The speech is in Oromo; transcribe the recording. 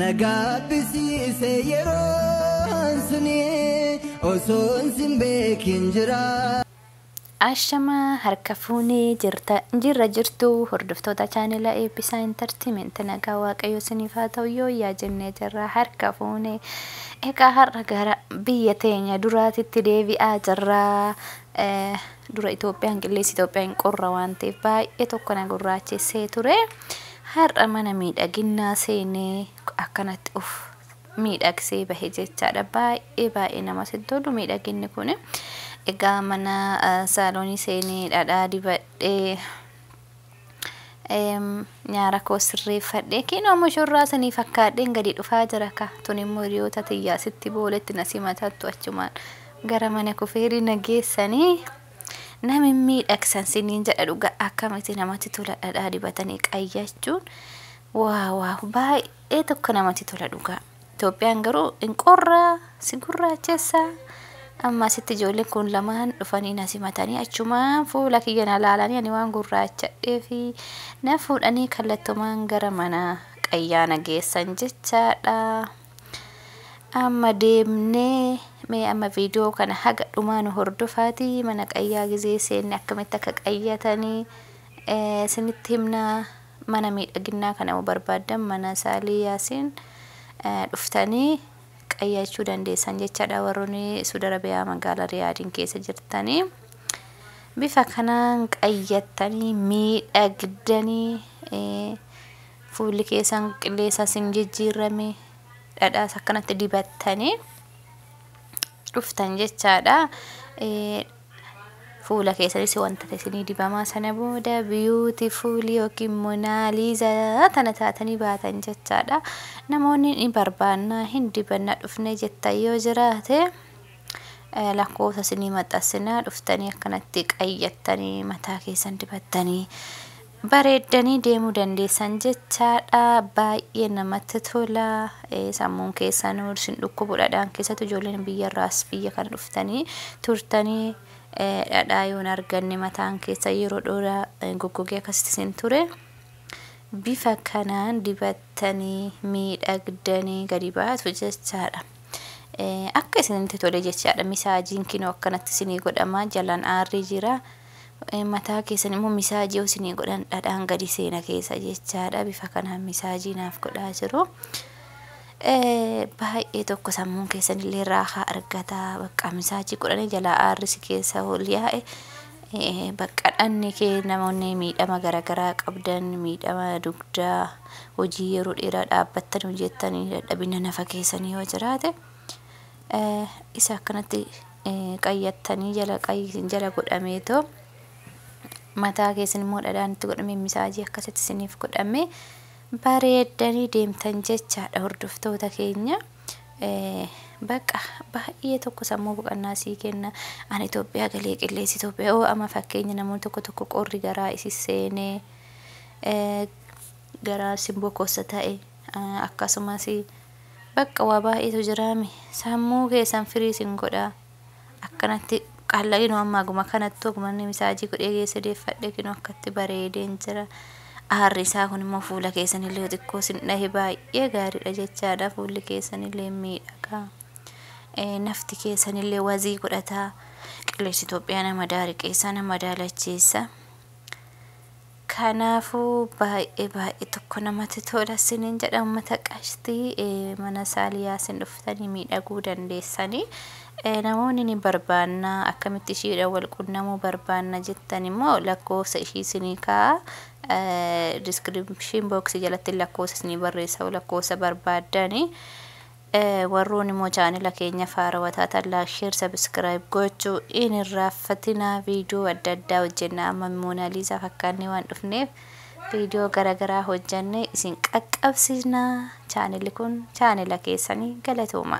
Na gaabbisiise yeroon suni osoon sin beekin jira. Ashamaa, harka fuunee jirta jirra jirtu hordoftoota chaanela Eebbisaa Entertainment. Nagaa Waaqayyo isiniif haa ta'u. Yoo yaa jennee jirra, harka fuunee. Egaa har'a gara biyya teenya duraatitti deebi'aa jirra. Dura Itoophiyaan, qilleensi Itoophiyaa hin qorra waan ta'eef baay'ee tokko na gurraachessee ture. Har'a mana miidhaginaa seenee akkanatti uf miidhagsee bahe jechaadha. Baay'ee baay'ee namatti tolu miidhaginni kun. Egaa mana saaloonii seenee dhadhaa dibadhee, nyaara koo sirreeffadhee, kinoo mushurraa sanii fakkaadheen gadi dhufaa jira ka. Tun immoo hiriyoota tiyyaa sitti booletti na simatattu achumaan gara mana kufeerii na geessanii nami miidhagsan siniin jedha. Dhuga akkamitti namatti tola dhadhaa dibatanii qayyachuun! Waa waa, baay'ee tokko namatti tola dhugaa. Itoophiyaan garuu hin qorraa, si gurraachessa. Amma asitti ijoolleen kun lamaan dhufanii na simatanii, achumaan fuula kiyya na laalanii, ani waan gurraachadhee fi na fuudhanii kallattumaan gara mana qayyaa na geessan jechaadha. Amma deemnee mee amma viidiyoo kana haga dhumaa nu hordofaati, mana qayyaa gizee seenne akkamitti akka qayyatanii isinitti himnaa. Mana miidhaginaa kana yoo barbaaddan mana Saalii Yaasiin dhuftanii qayyachuu dandeessan jechaadha, warroonni Suudi Arabiyaa magaalaa Riyaadiin keessa jirtanii. Bifa kanaan qayyattanii miidhagdanii, fuulli keessan qilleensa isin jijjiirame, dhadhaas akkanatti dibattanii dhuftan jechaadha. Fuula keessanis wanta isinii dibamaa, sana booda beautiful yookiin Monaaliizaa tana taatanii baatan jechaadha. Namoonni ni barbaannaa, hin dibanna dhufne jettan yoo jiraate, lakkoofsa isinii maxxansinaa, dhuftanii akkanatti qayyattanii, mataa keessan dibattanii, bareeddanii deemuu dandeessan jechaadha. Baay'ee namatti tola. Sammuun keessanuu isin dhukkubu dhadhaan keessattuu ijoolleen biyyarraas biyya kana dhuftanii turtanii dhadhaa yoon arganne mataan keessa yeroo dheeraa goggogee akkasitti isin ture. Bifa kanaan dibattanii miidhagdanii gadi baatu jechaadha. Akka isinitti tole jechaadha. Misaajiin kinoo akkanatti isinii godhama. Jalaan aarri jira. Mataa keessan immoo misaajii yoo isinii godhan dhadhaan gadi seena keessa jechaadha. Bifa kanaan misaajii naaf godhaa jiru. Baay'ee tokko sammuun keessan illee raahaa argata. Bakka misaajii godhanii jalaa aarri si keessa ol yaa'e. Bakka dhanni kee, namoonni miidhama garaagaraa qabdan, miidhama dugdaa, hojii yeroo dheeraa dhaabbattanii hojjettanii dadhabina nafa keessanii yoo jiraate, isa akkanatti qayyattanii jala qayyisin jala godhameetoo, mataa keessan immoo dhadhaan itti godhamee, misaajii akkasitti isiniif godhamee bareeddanii deemtan jechaadha, hordoftoota keenya. Bakka baay'ee tokko sammuu boqonnaa sii kenna. Ani Itoophiyaa galee qilleensi Itoophiyaa oo amma fakkeenya namoonni tokko tokko qorri garaa isi seenee garaa simboo kossa ta'e, akkasumas bakka waa baay'eetu jiraame, sammuu keessan firii sin godha. Akkanatti qal'inuu amma aguma kanattuu aguma inni misaajii godhee keessa deeffadhe, kinoo akkatti bareedeen jira. Aarri isaa kun immoo fuula keessan illee xiqqoo sin dhahe baay'ee gaariidha jechaadha. Fuulli keessan illee miidhagaa. Nafti keessan illee wazii godhataa. Qilleensi Itoophiyaa nama daariqeessa, nama daalacheessa. Kanaafuu baay'ee baay'ee tokko namatti tola siniin jedha, uummata qashtii, mana Saaliyaasin dhuftanii miidhaguu dandeessanii. Namoonni ni barbaanna, akkamitti ishiidhaan wal qunnamuu barbaanna jettan immoo lakkoofsa ishii isinii kaa'a. Description box jalatti lakkoofsa isinii barreessa, lakkoofsa barbaaddanii. Warroon immoo chaanela keenya faarawaa taatan like, share, subscribe gochuu hin irraanfatinaa. Viidiyoo adda addaa hojjenna. Amma Moonaaliisaa fakkaannee waan dhufneef viidiyoo garaagaraa hojjannee isin qaqqabsiisna. Chaanelli kun chaanela keessanii. Galatooma.